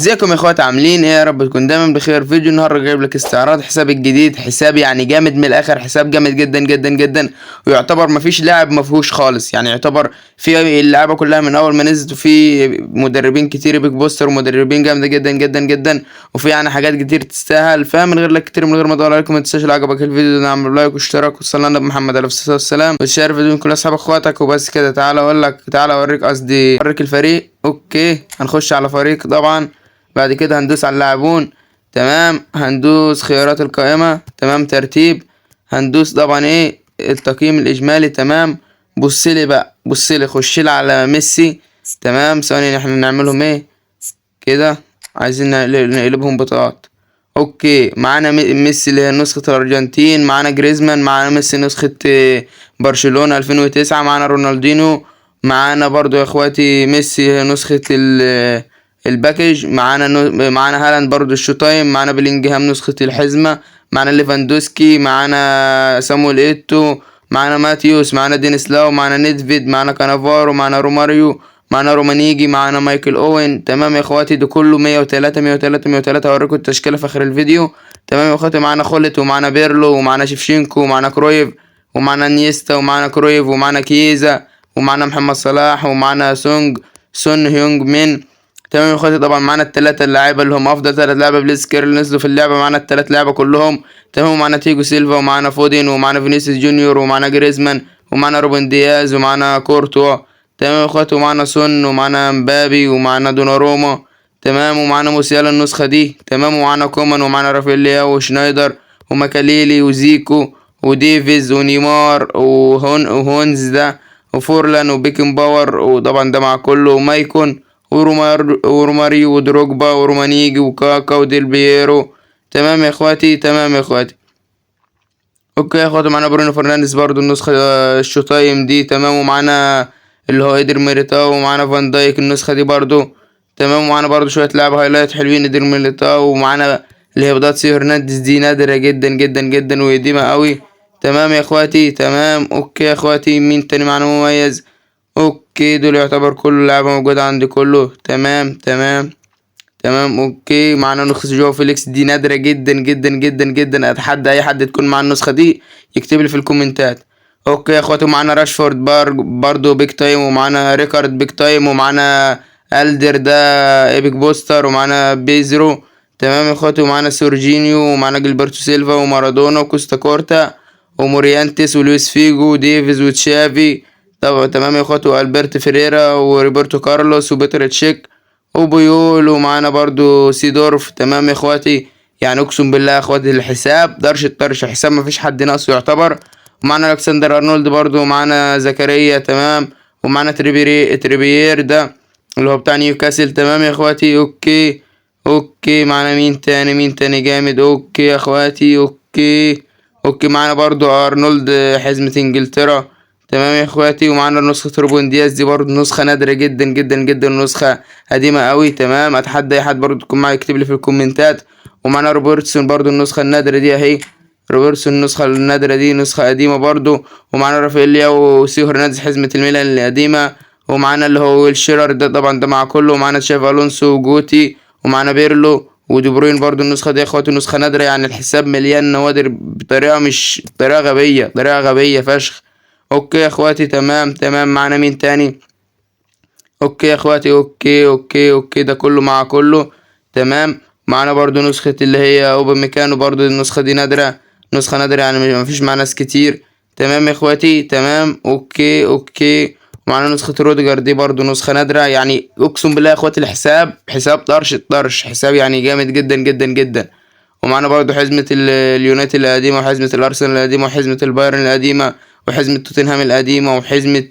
ازيكم يا اخوات؟ عاملين ايه؟ يا رب تكون دايما بخير. فيديو النهارده جايب لك استعراض حساب الجديد، حساب يعني جامد من الاخر، حساب جامد جدا جدا جدا، ويعتبر مفيش لاعب مفهوش خالص. يعني يعتبر في اللعبة كلها من اول ما نزلت، وفي مدربين كتير big booster ومدربين جامدة جدا جدا جدا، وفي يعني حاجات كتير تستاهل. فمن غير لك كتير، من غير ما ادور عليكم، ما تنساش لو عجبك الفيديو ده نعمل like واشتراك، وصلى على النبي محمد عليه الصلاة والسلام، وتشير الفيديو كل اصحابك اخواتك. وبس كده، تعالى اقول لك، تعالى اوريك، قصدي اوريك الفريق. okay، هنخش على فريق طبعا، بعد كده هندوس على اللاعبون، تمام، هندوس خيارات القائمة، تمام، ترتيب، هندوس طبعا ايه التقييم الاجمالي، تمام. بص لي بقى، بص لي، خش لي على ميسي، تمام. ثواني، احنا نعملهم ايه كده، عايزين نقلبهم بطاقات. okay، معانا ميسي اللي هي نسخة الارجنتين، معانا جريزمان، معانا ميسي نسخة برشلونة 2009، معانا رونالدينو، معانا برضو يا اخواتي ميسي هي نسخة ال package، معانا هالاند برضو ال Showtime، معانا بلينجهام نسخة الحزمة، معانا ليفاندوسكي، معانا سامويل ايتو، معانا ماتيوس، معانا دينيس لاو، معانا نيدفيد، معانا كانافارو، معانا روماريو، معانا رومانيجي، معانا مايكل اوين. تمام يا اخواتي، ده كله 103 103 103. هوريكم التشكيلة في اخر الفيديو. تمام يا اخواتي، معانا خولت، ومعانا بيرلو، ومعانا شيفشينكو، ومعانا كرويف، ومعانا نيستا، ومعانا كرويف، ومعانا كيزا، ومعانا محمد صلاح، ومعانا سون هيونج مين. تمام يا اخواتي، طبعا معانا التلاتة اللعيبة اللي هم افضل تلات لعيبة بليز اللي نزلوا في اللعبة، معانا التلات لعيبة كلهم. تمام، ومعانا تيجو سيلفا، ومعانا فودين، ومعانا فينيسيوس جونيور، ومعانا جريزمان، ومعانا روبن دياز، ومعانا كورتوا. تمام يا اخواتي، ومعانا سون، ومعانا مبابي، ومعانا دوناروما. تمام، ومعانا موسيالا النسخة دي. تمام، ومعانا كومان، ومعانا رافائيل لياو، وشنايدر، وماكاليلي، وزيكو، وديفيز، ونيمار، وهونز ده، وفورلان، وبيكن باور، وطبعا ده مع كله، ومايكون، وروماريو، ودروجبا، ورومانيجي، وكاكا، وديل بييرو. تمام يا اخواتي، تمام يا اخواتي. okay يا اخواتي، معانا برونو فرنانديز برضو النسخة ال Showtime دي. تمام، ومعانا اللي هو ادر ميليتاو، ومعانا فان دايك النسخة دي برضو. تمام، ومعانا برضو شوية لعبة highlight حلوين، ادر ميليتاو، ومعانا اللي هي بطاقة سيو هرنانديز دي نادرة جدا جدا جدا وقديمة قوي. تمام يا اخواتي، تمام. okay يا اخواتي، مين تاني معانا مميز؟ okay، دول يعتبر كل لعبة موجودة عندي كله. تمام تمام تمام. okay، معانا نسخة جو فيليكس دي نادرة جدا جدا جدا جدا، اتحدى اي حد تكون معاه النسخة دي يكتب لي في الكومنتات. okay يا اخواتي، ومعانا راشفورد برضو big time، ومعانا ريكارد big time، ومعانا الدر ده epic booster، ومعانا بيزرو. تمام يا اخواتي، ومعانا سورجينيو، ومعانا جilberto سيلفا، ومارادونا، وكوستا كورتا، وموريانتس، ولويس فيجو، وديفيز، وتشافي. طب تمام يا اخواتي، والبرت فيريرا، وروبرتو كارلوس، وبيتر تشيك، وبيول، ومعانا برضو سيدورف. تمام يا اخواتي، يعني اقسم بالله يا اخواتي الحساب درش الطرش، حساب مفيش حد ناقصه يعتبر. ومعانا الكسندر ارنولد برضو، ومعانا زكريا. تمام، ومعانا تريبيير ده اللي هو بتاع نيوكاسل. تمام يا اخواتي. okay okay، معانا مين تاني؟ مين تاني جامد؟ okay يا اخواتي، okay okay، معانا برضو ارنولد حزمة انجلترا. تمام يا اخواتي، ومعانا نسخة روبن دياز دي برضو نسخة نادرة جدا جدا جدا، نسخة قديمة قوي. تمام، اتحدى اي حد برضو تكون معايا يكتب لي في الكومنتات. ومعانا روبرتسون برضو النسخة النادرة دي اهي، روبرتسون النسخة النادرة دي نسخة قديمة برضو. ومعانا رافائيل لياو وسيو هرنانديز حزمة الميلان القديمة، ومعانا اللي هو ويل شيرر ده طبعا ده مع كله، ومعانا تشافي الونسو وجوتي، ومعانا بيرلو ودي بروين برضو النسخة دي يا اخواتي نسخة نادرة. يعني الحساب مليان نوادر بطريقة مش طريقة غبية، طريقة غبية فشخ. okay يا اخواتي، تمام تمام. معانا مين تاني؟ okay يا اخواتي، okay okay okay، ده كله مع كله. تمام، معانا برضو نسخة اللي هي اوبا ميكانو برضو النسخة دي نادرة، نسخة نادرة يعني مفيش مع ناس كتير. تمام يا اخواتي، تمام. okay okay، معانا نسخة روديجر دي برضو نسخة نادرة. يعني اقسم بالله يا اخواتي الحساب حساب طرش الطرش، حساب يعني جامد جدا جدا جدا. ومعانا برضو حزمة اليونايتد القديمة، وحزمة الارسنال القديمة، وحزمة البايرن القديمة، وحزمة توتنهام القديمة، وحزمة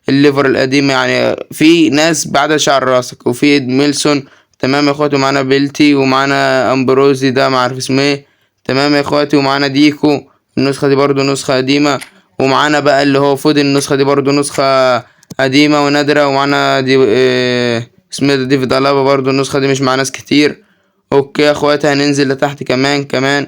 الليفر القديمة. يعني في ناس بعد شعر راسك. وفي ادميلسون. تمام يا اخواتي، ومعانا بيلتي، ومعانا امبروزي ده ما عارف اسمه ايه. تمام يا اخواتي، ومعانا ديكو النسخة دي برضو نسخة قديمة. ومعانا بقى اللي هو فودن النسخة دي برضو نسخة قديمة ونادرة. ومعانا دي اسمه ده ديفيد ألابا برضو النسخة دي مش مع ناس كتير. okay يا اخواتي، هننزل لتحت كمان كمان.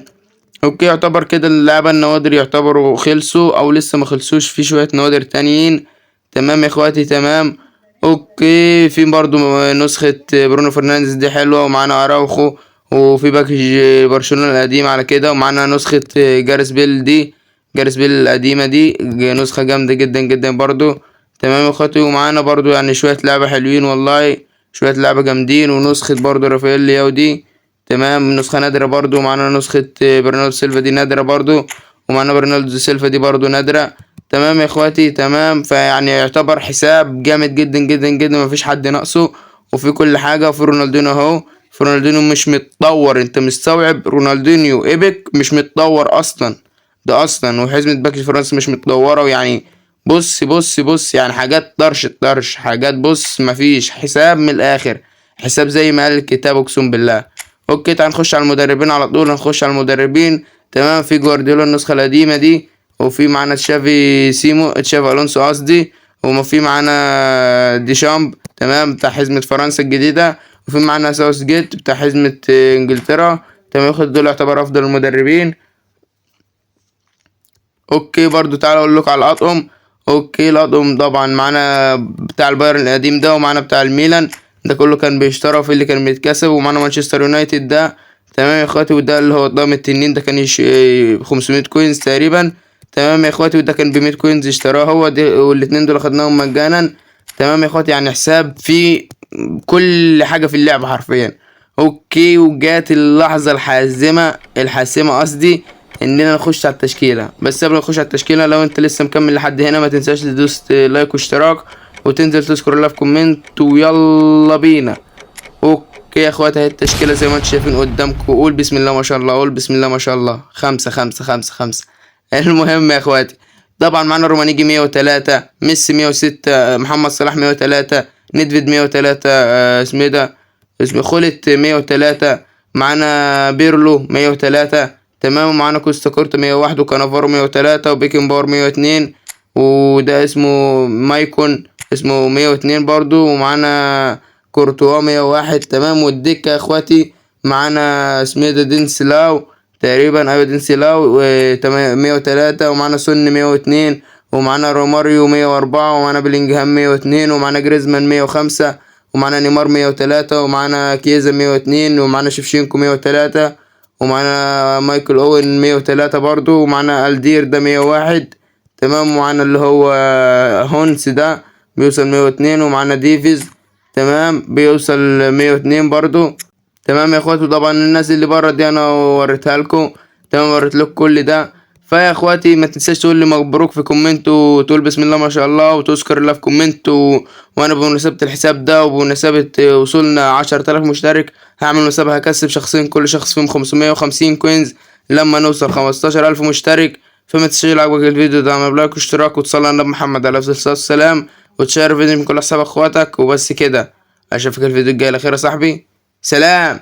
okay، يعتبر كده اللعبة النوادر يعتبروا خلصوا او لسه ما خلصوش، في شوية نوادر تانيين. تمام يا اخواتي، تمام. okay، في برضو نسخة برونو فرنانديز دي حلوة، ومعانا اراوخو، وفي package برشلونة القديم على كده، ومعانا نسخة جاريس بيل دي، جاريس بيل القديمة دي نسخة جامدة جدا جدا برضو. تمام يا اخواتي، ومعانا برضو يعني شوية لعبة حلوين والله، شوية لعبة جامدين، ونسخة برضو رافائيل لياو دي، تمام، نسخة نادرة برضو. ومعانا نسخة برناردو سيلفا دي نادرة برضو، ومعانا برناردو سيلفا دي برضو نادرة. تمام يا اخواتي، تمام. فيعني يعتبر حساب جامد جدا جدا جدا، مفيش حد ناقصه، وفي كل حاجة. وفي رونالدينو اهو، في رونالدينو مش متطور، انت مستوعب رونالدينيو epic مش متطور اصلا ده اصلا، وحزمة package فرنسا مش متطورة. ويعني بص بص بص، يعني حاجات طرش طرش، حاجات بص مفيش حساب من الاخر، حساب زي ما قال الكتاب اقسم بالله. okay، تعال نخش على المدربين على طول، نخش على المدربين. تمام، في جوارديولا النسخة القديمة دي، وفي معانا تشافي سيمو، تشافي الونسو قصدي، وما في معانا ديشامب، تمام، بتاع حزمة فرنسا الجديدة، وفي معانا ساوث جيت بتاع حزمة انجلترا. تمام، ياخد دول يعتبر افضل المدربين. okay، برضو تعالى اقول لكم على الاطقم. okay، الاطقم طبعا معانا بتاع البايرن القديم ده، ومعانا بتاع الميلان ده، كله كان بيشترى وفي اللي كان بيتكسب، ومعانا مانشستر يونايتد ده. تمام يا اخواتي، وده اللي هو طقم التنين ده كان 500 coins تقريبا. تمام يا اخواتي، وده كان ب100 coins اشتراه هو دي، والاتنين دول اخدناهم مجانا. تمام يا اخواتي، يعني حساب فيه كل حاجة في اللعبة حرفيا. okay، وجات اللحظة الحازمة، الحاسمة قصدي، اننا نخش على التشكيلة. بس قبل ما نخش على التشكيلة، لو انت لسه مكمل لحد هنا ما تنساش تدوس like واشتراك، وتنزل تذكر الله في comment، ويلا بينا. okay يا اخواتي، اهي التشكيلة زي ما انتم شايفين قدامكم. قول بسم الله ما شاء الله، قول بسم الله ما شاء الله. 5 5 5 5. المهم يا اخواتي، طبعا معانا رومانيجي 103، ميسي 106، محمد صلاح 103، ندفيد 103، اسمه ايه ده، اسمه خولت 103، معانا بيرلو 103. تمام، ومعانا كوستا كورتا 101، وكانافارو 103، وبيكن باور 102، وده اسمه مايكون اسمه 102 برضو، ومعانا كورتوا 101. تمام، والدكة يا اخواتي معانا اسمه ايه ده، دينسلاو تقريبا، ايوه دينسلاو 103، ومعانا سون 102، ومعانا روماريو 104، ومعانا بلينجهام 102، ومعانا جريزمان 105، ومعانا نيمار 103، ومعانا كيزا 102، ومعانا شيفشينكو 103، ومعانا مايكل اوين 103 برضو، ومعانا الدير ده 101. تمام، ومعانا اللي هو هونس ده بيوصل 102، ومعانا ديفيز، تمام، بيوصل 102 برضو. تمام يا اخواتي، وطبعا الناس اللي بره دي انا وريتها لكم. تمام، وريت لكم كل ده. فيا اخواتي ما تنساش تقول لي مبروك في comment، وتقول بسم الله ما شاء الله، وتذكر الله في comment. وانا بمناسبة الحساب ده وبمناسبة وصولنا 10,000 مشترك هعمل مسابقة، هكسب شخصين كل شخص فيهم 550 coins لما نوصل 15,000 مشترك. فما تنساش لو عجبك الفيديو ده اعمل like واشتراك، وتصلي على النبي محمد عليه الصلاة والسلام، وتشير الفيديو من كل اصحابك اخواتك. وبس كده، اشوفك الفيديو الجاي على خير يا صاحبي. سلام.